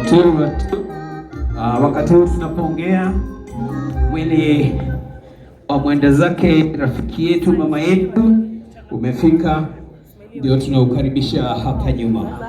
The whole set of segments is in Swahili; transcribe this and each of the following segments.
Two, two. Wakati huu tunapoongea mwili wa mwenda zake rafiki yetu mama yetu umefika, ndio tunaukaribisha hapa nyuma.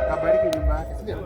Akabariki nyumba yake, si ndio?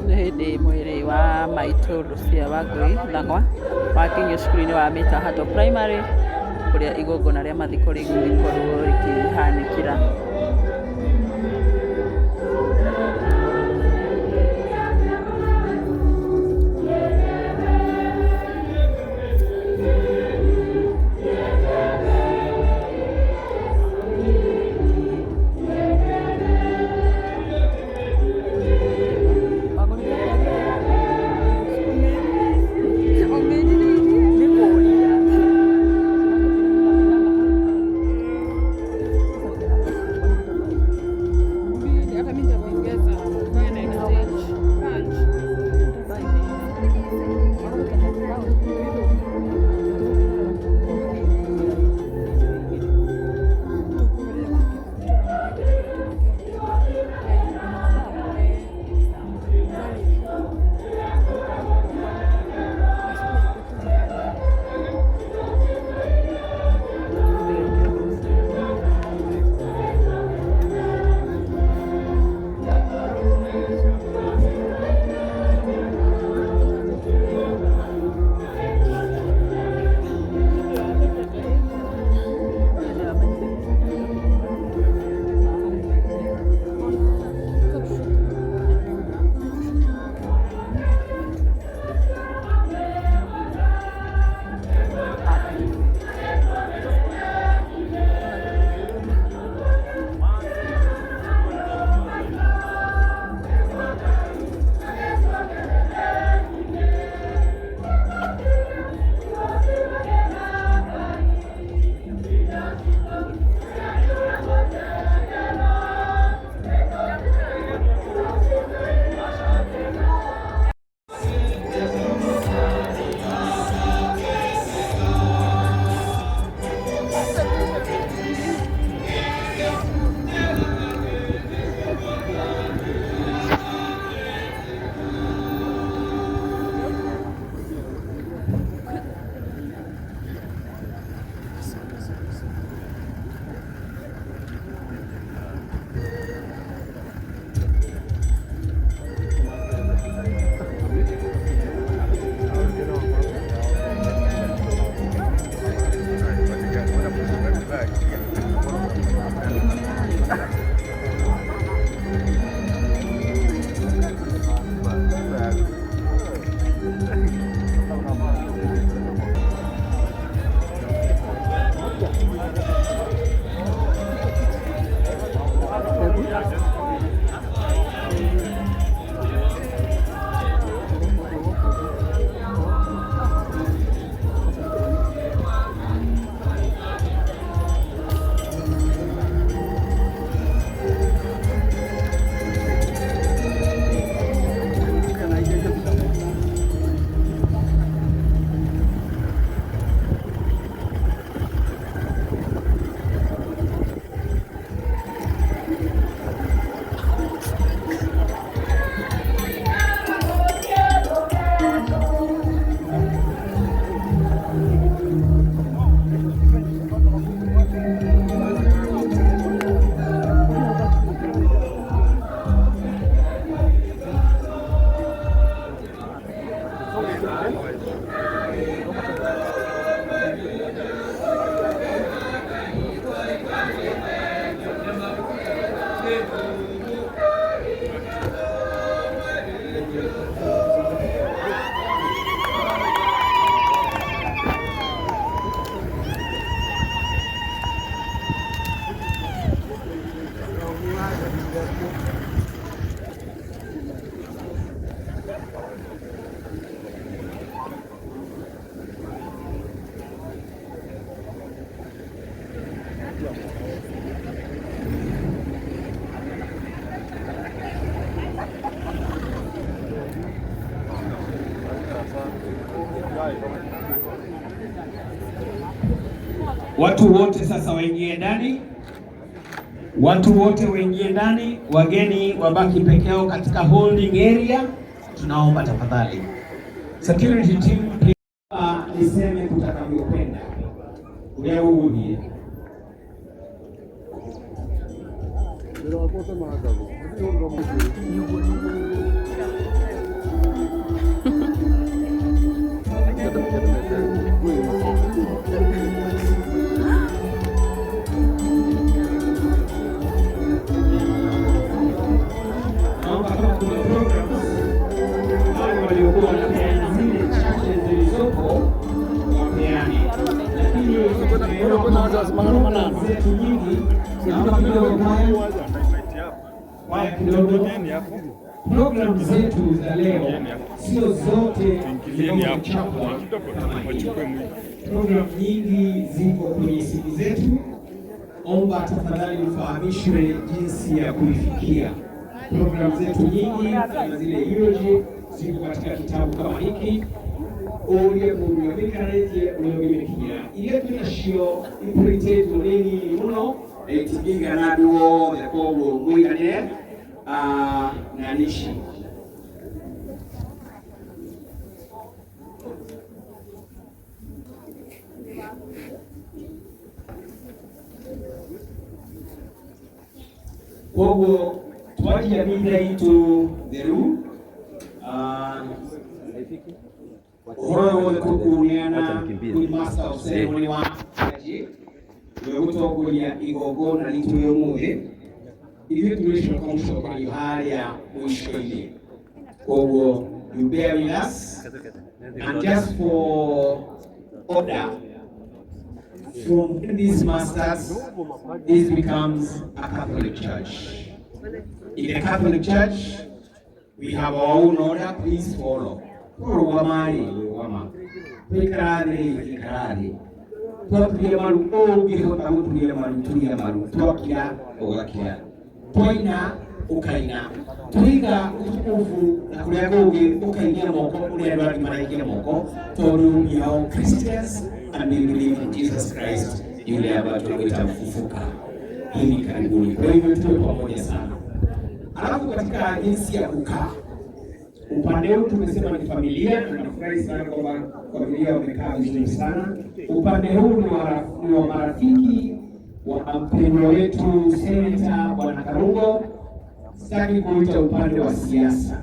Nĩ hĩndĩ mwĩrĩ wa maitũ Lucia Wangui Thang'wa wakinyio cukuru-inĩ wa Mitahato Primary kũrĩa igongona rĩa mathiko rĩgũgĩkorwo rĩkĩhanĩkĩra. Watu wote sasa waingie ndani, watu wote waingie ndani, wageni wabaki peke yao katika holding area. Tunaomba tafadhali, security team, niseme kutakavyokwenda uyaudie. Naomba kama kuna programs wale waliokuwa wanapeana zile chache zilizopo wapeane, lakini tumeona zetu nyingi. Naomba kidogo kwaya kidogo, program zetu za leo sio zote zilizochapwa kama hii. Program nyingi ziko kwenye simu zetu. Omba tafadhali ufahamishwe jinsi ya kuifikia program zetu nyingi kama zile eulogy ziko katika kitabu kama hiki uria mundu wamikaretie uria ũgĩmĩkinyĩra iria twĩ nacio iprintetwo nĩ nini mũno na itingĩigana andũ othe, koguo mũiganĩre na nici. Koguo twaria mitha itũ theru, ũhoro ũyũ wothe tũkũneana kũrĩ master of ceremony wa aji we gũtongoria igongona ritũ rĩa ũmũthĩ, ithuĩ tũrĩcoka gũcokerio harĩa mũico-inĩ. Koguo you bear with us, and just for order from these masters, this becomes a Catholic church. In the Catholic Church, we have our own order, please follow. Tũrũgama-rĩ, rũgama. Twaikara thĩ, ikara thĩ. Twaturia maru, ũngĩhota gũturia maru, turia maru. Twakira, ũgakira. Twaina, ũkaina. Twiga utukufu na kũrĩa kũngĩ ũkainia moko ũrĩa andũ angĩ maraikia moko, tondũ we are all Christians and we believe in Jesus Christ yule ambaye tunamuita mfufuka hivi karibuni. Kwa hivyo tuwe pamoja sana. Alafu katika jinsi ya kukaa, upande huu tumesema ni familia, na nafurahi sana kwamba familia wamekaa vizuri sana. Upande huu ni wa marafiki wa mpendwa wetu Seneta Bwana Karungo. Sitaki kuita upande wa siasa,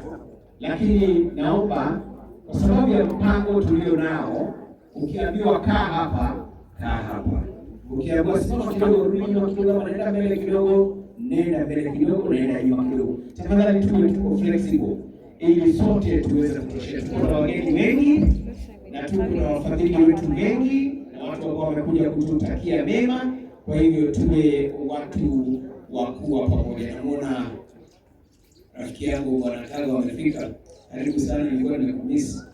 lakini naomba kwa sababu ya mpango tulio nao, ukiambiwa kaa hapa, kaa hapa. Ukiambiwa simama kidogo, rudi nyuma kidogo, nenda mbele kidogo, nenda mbele kidogo, nenda nyuma kidogo. Tafadhali tuwe tuko flexible ili sote tuweze kutoshea. Tuko na wageni wengi na tuko na wafadhili wetu wengi na watu ambao wamekuja kututakia mema. Kwa hivyo tuwe watu wa kuwa pamoja. Namuona rafiki yangu Bwana Kago amefika, karibu sana, nilikuwa nimekumiss.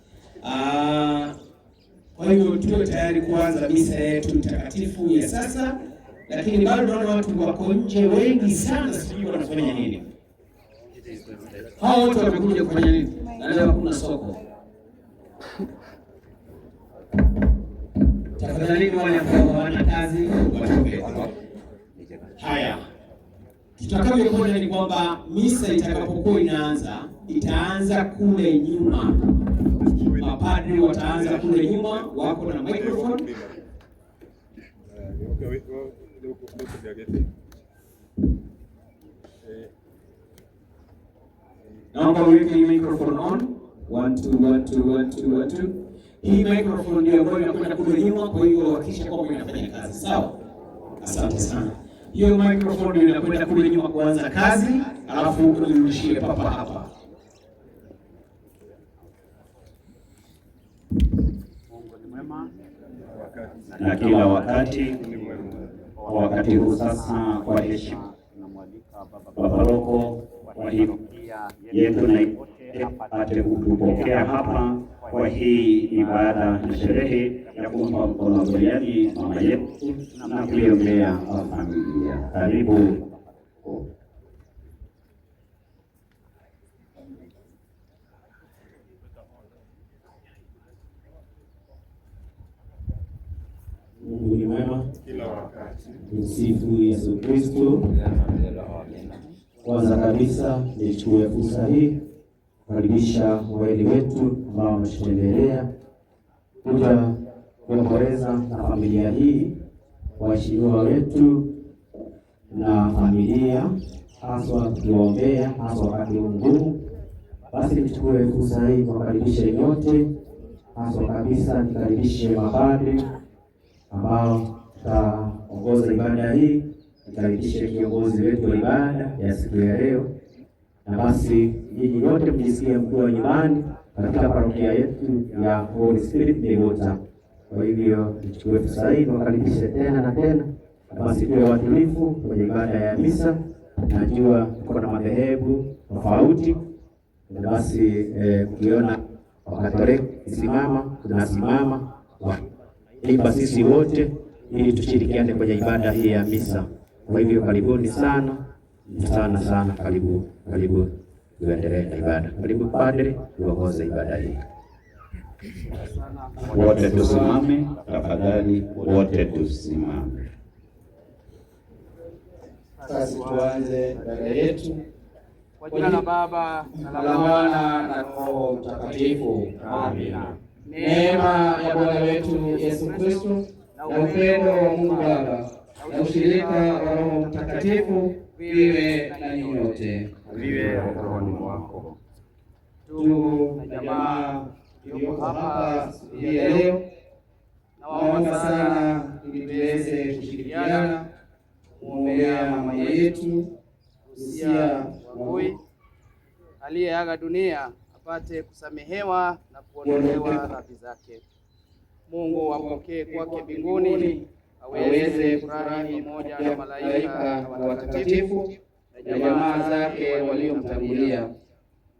Kwa hivyo tuwe tayari kuanza misa yetu takatifu ya sasa, lakini bado naona watu wako nje wengi sana, sijui wanafanya nini. Hao wote wamekuja kufanya nini? Na leo hakuna soko. Tafadhali wale ambao hawana kazi watoke. Haya, tutakavyokwenda ni kwamba misa itakapokuwa inaanza itaanza kule nyuma. Mapadri wataanza kule nyuma, wako na microphone. Naomba uweke hii microphone on. 1 2 1 2 1 2 1 2. Hii microphone ndio ambayo inakwenda kule nyuma, kwa hiyo hakikisha kwamba inafanya kazi. Sawa? Asante sana. Hiyo microphone ndio inakwenda kule nyuma kuanza kazi, alafu unirudishie papa hapa. Mungu ni mwema Na kila wakati. Kwa wakati huu sasa, kwa heshima tunamwalika Baba Baba Paroko wa hii yetu na apate kutupokea hapa kwa hii ibada na sherehe ya kumpa mkono wa buriani mama yetu na kuiombea familia. Karibu. Mungu ni mwema Kila wakati. Msifu Yesu Kristo. Kwanza kabisa nichukue fursa hii kukaribisha wageni wetu ambao wametutembelea kuja kuomboleza na familia hii, waheshimiwa wetu na familia, haswa tukiwaombea haswa wakati huu mgumu. Basi nichukue fursa hii kuwakaribisha nyote, haswa kabisa nikaribishe mapadri ambao tutaongoza ibada hii, nikaribishe kiongozi wetu wa ibada ya siku ya leo, na basi nyinyi nyote mjisikie mkiwa nyumbani katika parokia yetu ya Holy Spirit Migota. Kwa hivyo nichukue fursa hii niwakaribishe tena na tena, na basi tuwe watulivu kwenye ibada ya misa. Najua tuko na madhehebu tofauti, na basi mkiona Wakatoliki simama, tunasimama imba sisi wote ili tushirikiane kwenye ibada hii ya misa. Kwa hivyo karibuni sana sana sana, karibu karibu, tuendelee na ibada. Karibu padre, tuongoze ibada hii. Wote tusimame tafadhali, wote tusimame. Basi tuanze ibada yetu Kwa jina la Baba na na la la Mwana Mwana na Roho Mtakatifu. Amina. Neema ya Bwana wetu Yesu Kristo na upendo wa Mungu Baba na ushirika wa Roho Mtakatifu viwe na ninyi nyote. Viwe rohoni mwako. Ndugu na jamaa tulioko hapa siku hii ya leo, nawaomba sana ili tuweze kushirikiana kumwombea mama yetu Lucia Wangui aliyeaga dunia apate kusamehewa na kuondolewa dhambi zake. Mungu ampokee kwake mbinguni, aweze kufurahi pamoja na malaika na watakatifu na jamaa zake waliomtangulia,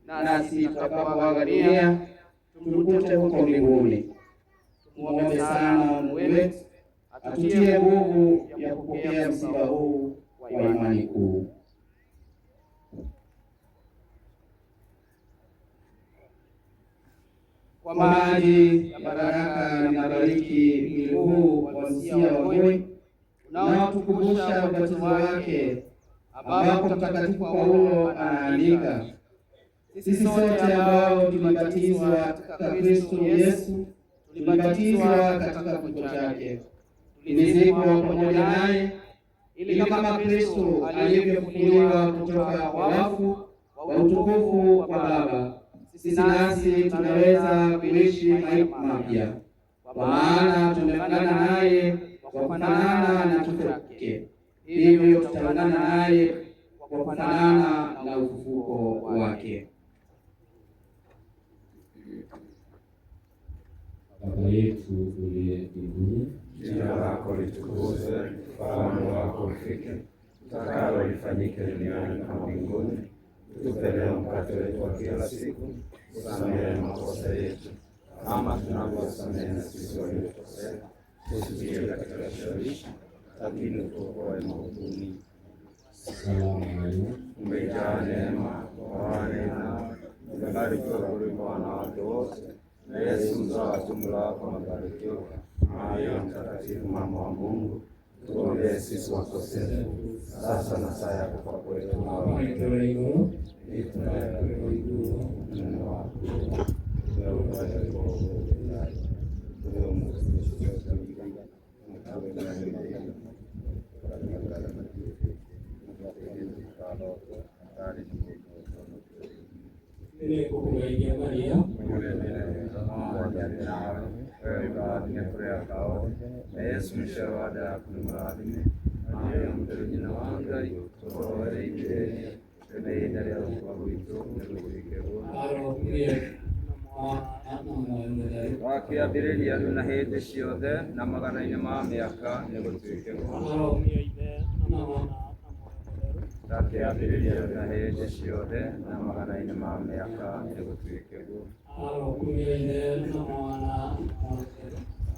nasi tutakapoaga dunia tumkute huko mbinguni. Tumuombe sana Mungu wetu atutie nguvu ya kupokea msiba huu wa imani kuu. Kwa Kwa maji ya baraka ninabariki mwili huu wa Lucia Wangui unaotukumbusha ubatizo wake, ambapo Mtakatifu Paulo anaandika, sisi sote ambao tulibatizwa katika Kristo Yesu tulibatizwa katika kifo chake, tulizikwa pamoja naye, ili kama Kristo alivyofufuliwa kutoka kwa wafu kwa utukufu wa Baba, sisi nasi tunaweza kuishi maisha mapya, kwa maana tumeungana naye kwa kufanana na kifo chake, hivyo tutaungana naye kwa kufanana na ufufuko wake. Baba yetu uliye mbinguni, Jina lako litukuzwe, ufalme wako ufike, utakalo lifanyike duniani kama mbinguni. Tupe leo mkate wetu wa kila siku, usamehe makosa yetu kama tunavyosamehe na sisi waliotukosea, usitie katika kishawishi, lakini utuokoe maovuni. salamu Maria, Umejaa neema, Bwana yu nawe, umebarikiwa kuliko wanawake wote, na Yesu mzao wa tumbo lako amebarikiwa. Maria Mtakatifu, mama wa Mungu, tuombee sisi wakosefu, sasa na saa ya kufa kwetu. Amina. Nĩngũkũgeithia Maria. Wewe mũrathime kũrĩ aka othe, na Yesu mũciaro wa nda yaku nĩ mũrathime. Maria mũtheru nyina wa Ngai, tũhoere ithuĩ na ihinda rĩa gũkua gwitũ nĩgũtuĩke guo. Wakĩambĩrĩria rĩu na hĩndĩ ciothe na magana-inĩ ma mĩaka nĩgũtuĩke guo. Takĩambĩrĩria rĩu na hĩndĩ ciothe na magana-inĩ ma mĩaka nĩgũtuĩke guo.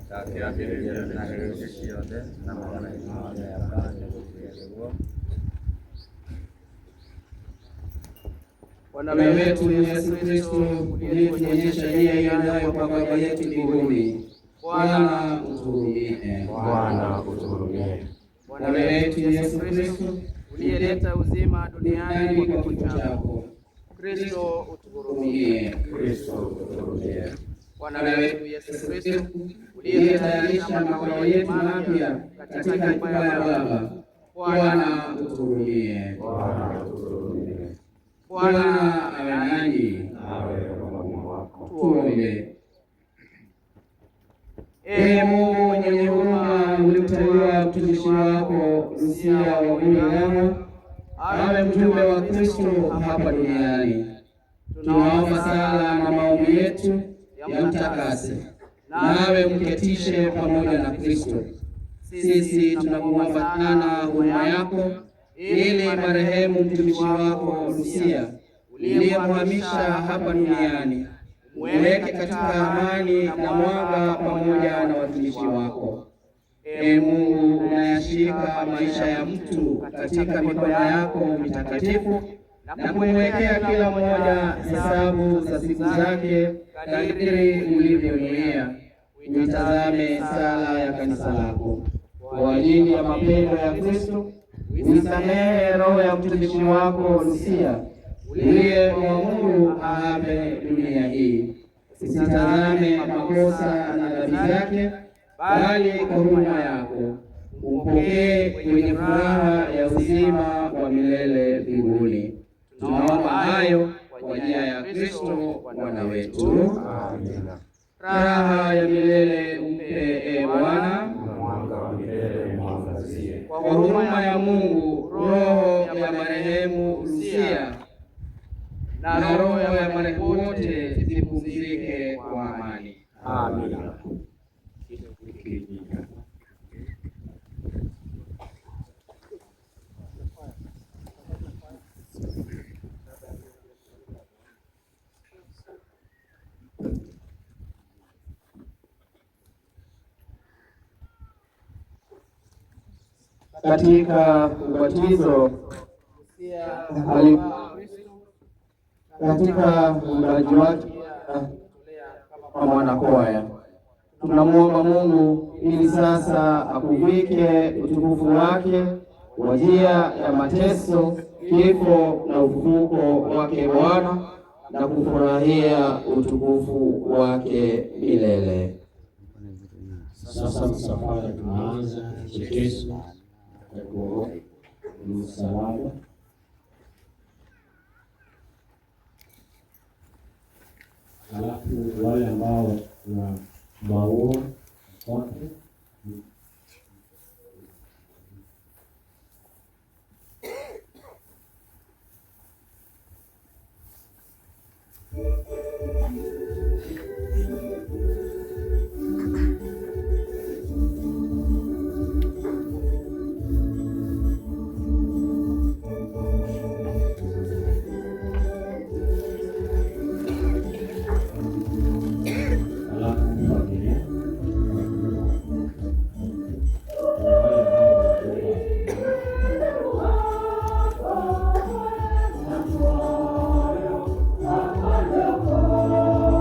Takĩambĩrĩria rĩu na hĩndĩ ciothe na magana-inĩ ma mĩaka nĩgũtuĩke guo. Bwana Bwana wetu Yesu Kristo, uliyetuonyesha njia iendayo kwa Baba yetu mbinguni, Bwana utuhurumie. Bwana utuhurumie. Bwana wetu Yesu Kristo, uliyeleta uzima duniani duniani kwa kwa kifo kifo chako, chako, Kristo utuhurumie. tuhurumie. Kristo utuhurumie. Bwana wetu Yesu Kristo Uliyetayarisha makao yetu mapya katika nyumba ya Baba, Bwana utuhurumie. Bwana utuhurumie. Bwana awe nanyi. Nawe rohoni mwako. Tuombe. Ee Mungu mwenye huruma, ulimteua mtumishi wako Lusia Wangui Ng'ang'a awe mjumbe wa Kristo hapa duniani. Tunaomba sala na maombi yetu yamtakase, nawe mketishe pamoja na Kristo. Sisi tunakuomba sana huruma yako, ili marehemu mtumishi wako Lusia uliyemhamisha hapa duniani mweke katika amani na mwanga pamoja na watumishi wako. Ee Mungu, unayashika maisha ya mtu katika mikono yako mitakatifu na kumwekea kila mmoja hesabu za siku zake kadiri ulivyonuia. Uitazame sala ya kanisa lako kwa ajili ya mapendo ya Kristo. Uisamehe roho ya mtumishi wako Lusia uliye mwamuru ahame dunia hii. Usitazame makosa na dhambi zake, bali kwa huruma yako umpokee kwenye furaha ya uzima wa milele mbinguni. Tunaomba hayo kwa njia ya Kristo Bwana wetu. Amina. Raha ya milele umpe, e Bwana, Na mwanga wa milele umwangazie. kwa huruma ya Mungu, roho ya marehemu Lusia na roho ya marehemu wote zipumzike kwa amani. Amina. Katika ubatizo katika uungaji wake kwa mwanakwaya, tunamwomba Mungu ili sasa akuvike utukufu wake kwa njia ya mateso, kifo na ufufuko wake Bwana, na kufurahia utukufu wake milele. Sasa msafara tunaanza chetezo ya msalaba. Alafu wale ambao na maua wape alafu familia wale ambao wanabeba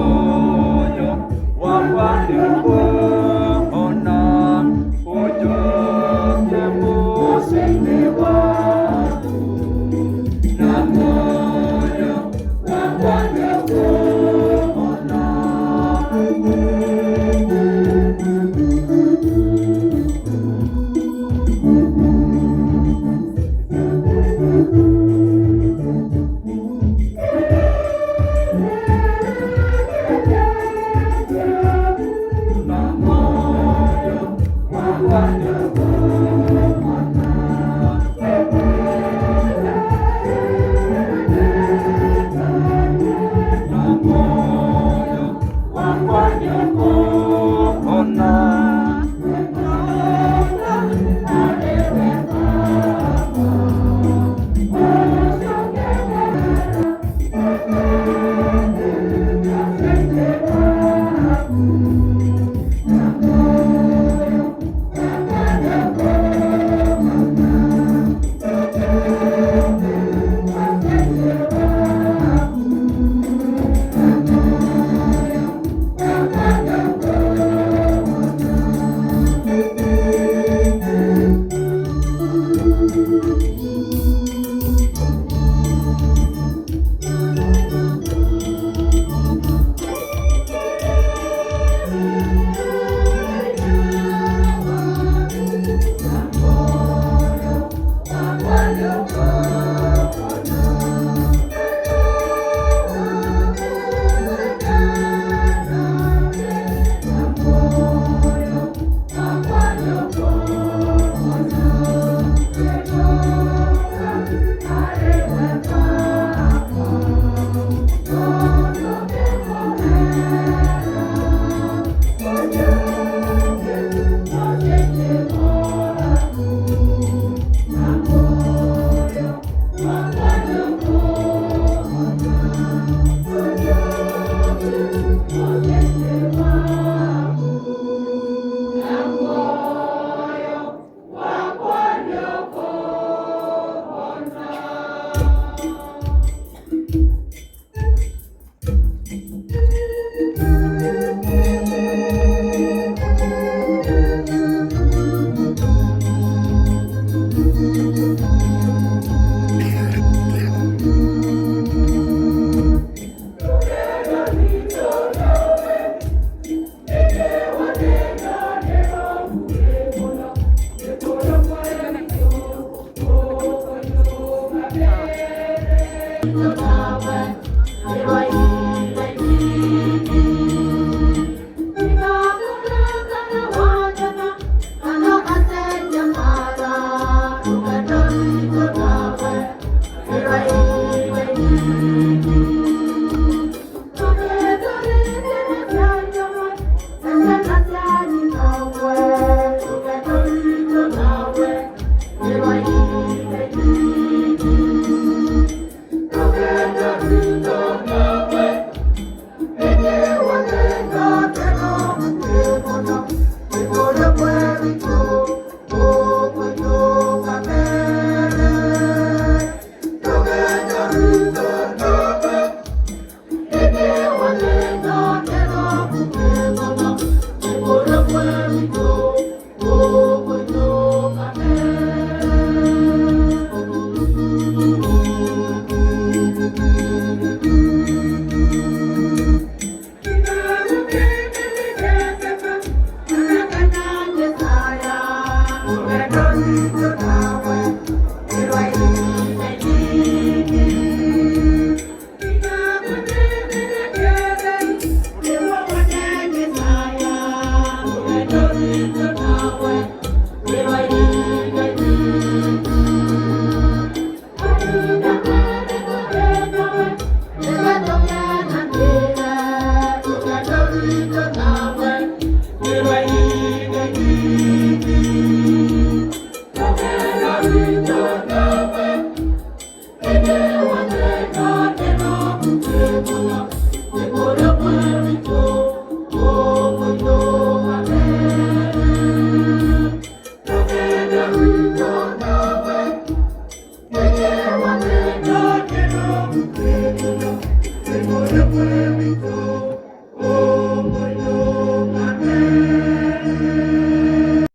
Moyo wakwa nĩũkuona ũnjokie mũciĩ-inĩ waku. Na moyo wakwa nĩũkuona. Na moyo wakwa nĩũkuona. Na moyo wakwa nĩũkuona. Thank you.